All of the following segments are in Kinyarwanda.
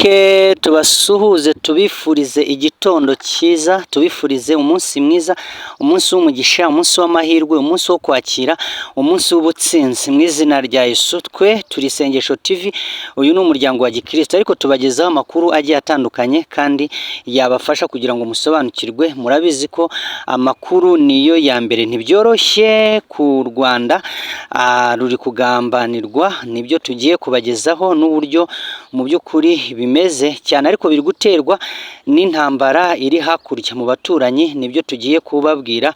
Mureke tubasuhuze, tubifurize igitondo cyiza, tubifurize umunsi mwiza, umunsi w'umugisha, umunsi w'amahirwe, umunsi wo kwakira, umunsi w'ubutsinzi mu izina rya Yesu. Twe turi Isengesho TV, uyu ni umuryango wa gikristo, ariko tubagezaho amakuru agiye atandukanye kandi yabafasha kugira ngo musobanukirwe. Murabizi ko amakuru niyo ya mbere. Ntibyoroshye ku Rwanda, ruri kugambanirwa, nibyo tugiye kubagezaho n'uburyo mu by'ukuri bimeze cyane, ariko biri guterwa n'intambara iri hakurya mu baturanyi. Nibyo tugiye kubabwira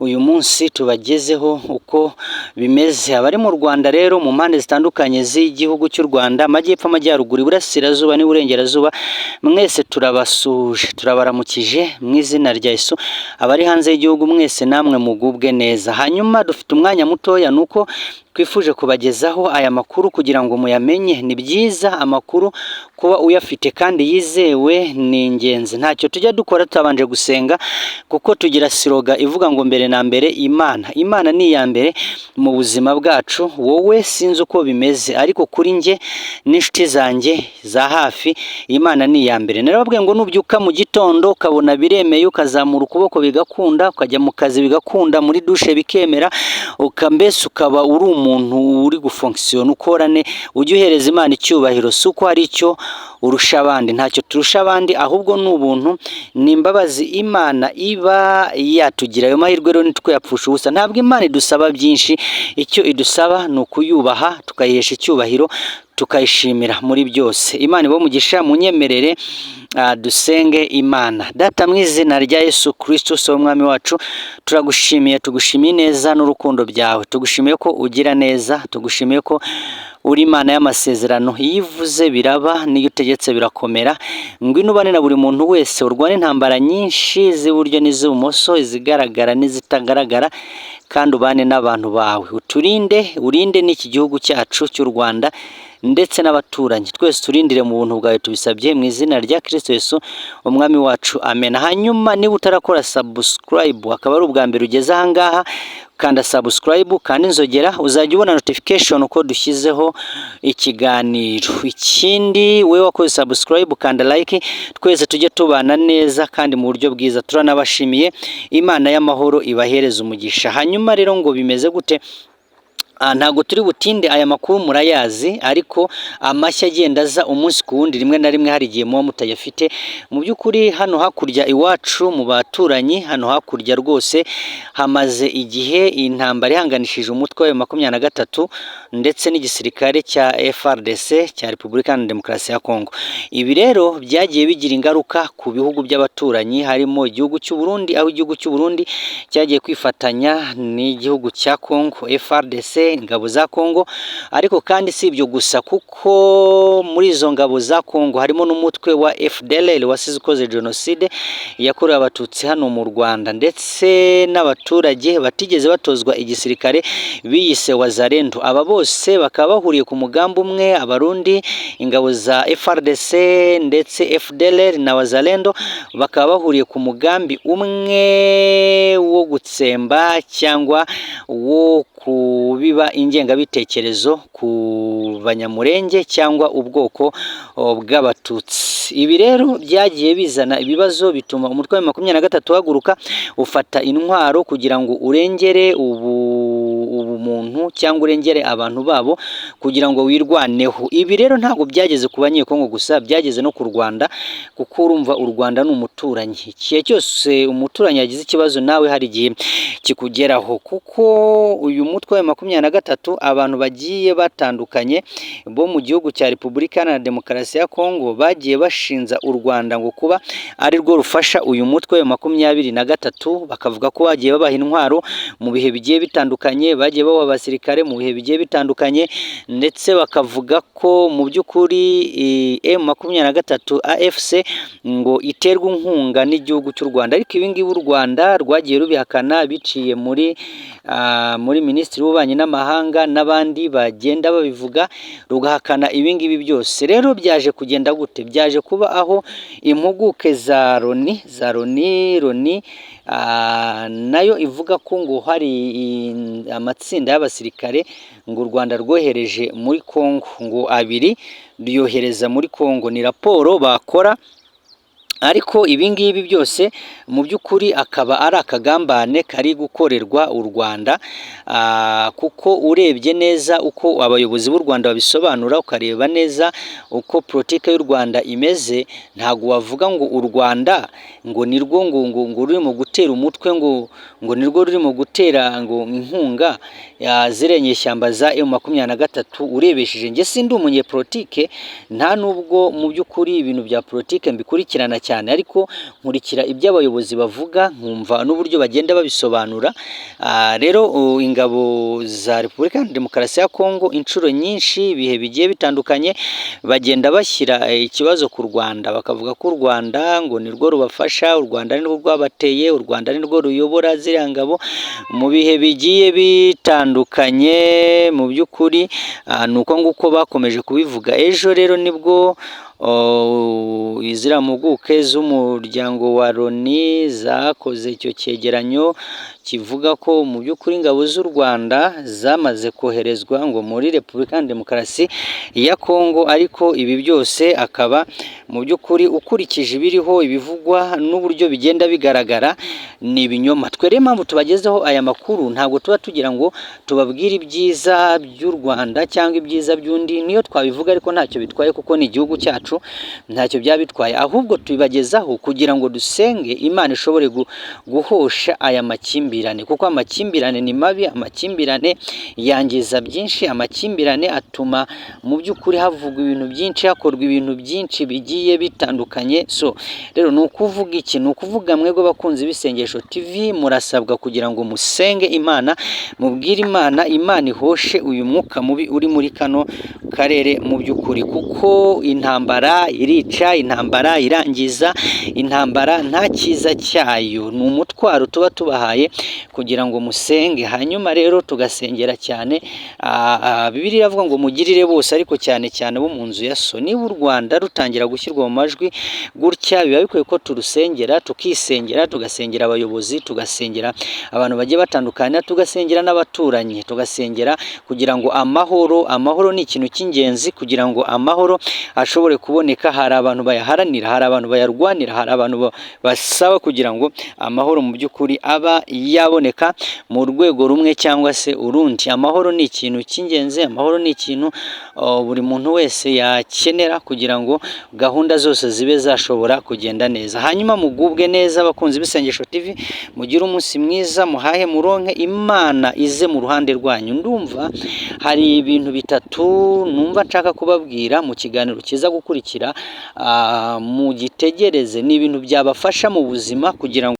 uyu munsi, tubagezeho uko bimeze. Abari mu Rwanda rero, mu mpande zitandukanye z'igihugu cy'u Rwanda, amajyepfo, amajyaruguru, iburasirazuba n'iburengerazuba, mwese turabasuhuje, turabaramukije mu izina rya Yesu. Abari hanze y'igihugu mwese namwe mugubwe neza. Hanyuma dufite umwanya mutoya, ni uko twifuje kubagezaho aya makuru kugira ngo muyamenye. Ni byiza amakuru kuba uyafite kandi yizewe, ni ingenzi. Ntacyo tujya dukora tutabanje gusenga, kuko tugira slogan ivuga ngo "Mbere na mbere Imana". Imana ni iya mbere mu buzima bwacu. Wowe sinzi uko bimeze, ariko kuri njye n'inshuti zanjye za hafi, Imana ni iya mbere. Narababwiye ngo nubyuka mu gitondo ukabona biremeye, ukazamura ukuboko bigakunda, ukajya mu kazi bigakunda, muri dushe bikemera, mbese ukaba uri umuntu uri gufonkisiyona ukorane, ujye uhereza Imana icyubahiro. Si uko hari icyo urusha abandi, ntacyo turusha abandi, ahubwo ni ubuntu, ni imbabazi Imana iba yatugira. Ayo mahirwe rero ntitwayapfushe ubusa. Ntabwo Imana idusaba byinshi, icyo idusaba ni ukuyubaha, tukayihesha icyubahiro, tukayishimira muri byose. Imana ibahe umugisha. Munyemerere dusenge Imana. Data, mu izina rya Yesu Kristo so Umwami wacu, turagushimiye, tugushimiye neza n'urukundo byawe, tugushimiye ko ugira neza, tugushimiye ko uri Imana y'amasezerano. Iyo ivuze biraba, n'iyo utegetse birakomera. Ngwino ubane na buri muntu wese, urwane intambara nyinshi z'iburyo n'iz'ibumoso, izigaragara n'izitagaragara, kandi ubane n'abantu bawe, uturinde, urinde n'iki gihugu cyacu cy'u Rwanda ndetse n'abaturanyi twese, turindire mu buntu bwawe. Tubisabye mu izina rya Kristo Yesu Umwami wacu, amen. Hanyuma niba utarakora subscribe, akaba ari ubwa mbere ugeze aha ngaha, kanda subscribe kandi inzogera, uzajya ubona notification uko dushyizeho ikiganiro. Ikindi, wowe wakoze subscribe, kanda like, twese tujye tubana neza kandi mu buryo bwiza. Turanabashimiye, Imana y'amahoro ibahereza umugisha. Hanyuma rero ngo bimeze gute? Ntabwo turi butinde, aya makuru murayazi, ariko amashyi agenda aza umunsi ku wundi, rimwe na rimwe hari igihe muba mutayafite. Mu by'ukuri hano hakurya iwacu mu baturanyi, hano hakurya rwose hamaze igihe intambara ihanganishije umutwe wa 23 ndetse n'igisirikare cya FARDC cya Repubulika Iharanira Demokarasi ya Kongo. Ibi rero byagiye bigira ingaruka ku bihugu by'abaturanyi, harimo igihugu cy'u Burundi, aho igihugu cy'u Burundi cyagiye kwifatanya n'igihugu cya Kongo, FARDC, ingabo za Kongo. Ariko kandi si ibyo gusa, kuko muri izo ngabo za Kongo harimo n'umutwe wa FDLR wasize ukoze jenoside yakorewe Abatutsi hano mu Rwanda, ndetse n'abaturage batigeze batozwa igisirikare biyise Wazalendo. Aba bose bakaba bahuriye ku mugambi umwe, Abarundi, ingabo za FARDC ndetse FDLR na Wazalendo, bakaba bahuriye ku mugambi umwe wo gutsemba cyangwa wo kubiba ingengabitekerezo ku Banyamurenge cyangwa ubwoko bw'Abatutsi. Ibi rero byagiye bizana ibibazo, bituma umutwe wa 23 uhaguruka ufata intwaro kugira ngo urengere ubumuntu cyangwa urengere abantu babo kugira ngo wirwaneho. Ibi rero ntabwo byageze ku Banyekongo gusa, byageze no ku Rwanda, kuko urumva u Rwanda ni umuturanyi. Igihe cyose umuturanyi yagize ikibazo, nawe hari igihe kikugeraho, kuko uyu mutwe wa 23, abantu bagiye batandukanye bo mu gihugu cya Repubulika Iharanira Demokarasi ya Kongo bagiye bashinja u Rwanda ngo kuba ari rwo rufasha uyu mutwe wa 23, bakavuga ko bagiye babaha intwaro mu bihe bigiye bitandukanye, bagiye babaha abasirikare mu bihe bigiye bitandukanye, ndetse bakavuga ko mu by'ukuri M23 AFC ngo iterwa inkunga n'igihugu cy'u Rwanda. Ariko ibi ngibi u Rwanda rwagiye rubihakana biciye muri Minisitiri w'Ububanyi n'Amahanga n'abandi bagenda babivuga, rugahakana ibi ngibi byose. Rero byaje kugenda gute? Byaje kuba aho impuguke za Loni nayo ivuga ko ngo hari amatsinda y'abasirikare ngo u Rwanda rwohereje muri Kongo, ngo abiri ruyohereza muri Kongo. Ni raporo bakora, ariko ibi ngibi byose mu by'ukuri akaba ari akagambane kari gukorerwa u Rwanda, kuko urebye neza uko abayobozi b'u Rwanda babisobanura, ukareba neza uko politiki y'u Rwanda imeze, ntabwo wavuga ngo u Rwanda ngo nirwo ngo ruri mu gutera umutwe, ngo nirwo ruri mu gutera ngo inkunga ya ziriya nyeshyamba za M23. Urebesheje, njye sindi umunyepolitike, nta nubwo mu by'ukuri ibintu bya politike mbikurikirana cyane, ariko nkurikira ibyo abayobozi bavuga, nkumva n'uburyo bagenda babisobanura. Rero ingabo za Repubulika ya Demokarasi ya Kongo inshuro nyinshi, ibihe bigiye bitandukanye, bagenda bashyira ikibazo ku Rwanda, bakavuga ko u Rwanda ngo nirwo rubafasha, u Rwanda nirwo rwabateye, u Rwanda nirwo ruyobora ziriya ngabo mu bihe bigiye bitandukanye. Mu by'ukuri ni uko nguko bakomeje kubivuga. Ejo rero nibwo ziriya mpuguke z'umuryango wa Loni zakoze icyo cyegeranyo kivuga ko mu by'ukuri ingabo z'u Rwanda zamaze koherezwa ngo muri Repubulika ya Demokarasi ya Kongo, ariko ibi byose akaba mu by'ukuri ukurikije ibiriho, ibivugwa n'uburyo bigenda bigaragara, ni ibinyoma. Twe rero impamvu tubagezeho aya makuru, ntabwo tuba tugira ngo tubabwire ibyiza by'u Rwanda cyangwa ibyiza by'undi, niyo twabivuga ariko ntacyo bitwaye kuko ni igihugu cyacu, ntacyo byaba bitwaye, ahubwo tubibagezaho kugira ngo dusenge Imana ishobore guhosha aya makimbirane, kuko amakimbirane ni mabi, amakimbirane yangiza byinshi, amakimbirane atuma mu by'ukuri havugwa ibintu byinshi, hakorwa ibintu byinshi bigiye bitandukanye. So rero ni ukuvuga iki? Ni ukuvuga mwebwe abakunzi b'Isengesho TV, murasabwa kugira ngo musenge Imana, mubwire Imana, Imana ihoshe uyu mwuka mubi uri muri kano karere mu by'ukuri, kuko intambara irica, intambara irangiza, intambara nta cyiza cyayo. Ni umutwaro tuba tubahaye kugira ngo musenge, hanyuma rero tugasengera cyane. Bibiliya iravuga ngo mugirire bose, ariko cyane cyane abo mu nzu ya so. Niba u Rwanda rutangira gushyirwa mu majwi gutya, biba bikwiye ko turusengera, tukisengera, tugasengera abayobozi, tugasengera abantu bagiye batandukanye, tugasengera n'abaturanyi, tugasengera kugira ngo amahoro ni ikintu cy'ingenzi kugira ngo amahoro ashobore kuboneka. Hari abantu bayaharanira, hari abantu bayarwanira, hari abantu basaba kugira ngo amahoro mu by'ukuri aba yaboneka mu rwego rumwe cyangwa se urundi. Amahoro ni ikintu cy'ingenzi, amahoro ni ikintu buri muntu wese yakenera kugira ngo gahunda zose zibe zashobora kugenda neza. Hanyuma mugubwe neza abakunzi b'Isengesho TV, mugire umunsi mwiza, muhahe muronke, Imana ize mu ruhande rwanyu. Ndumva hari ibintu bitatu numva nshaka kubabwira mu kiganiro kiza gukurikira, mugitegereze, ni ibintu byabafasha mu buzima kugira ngo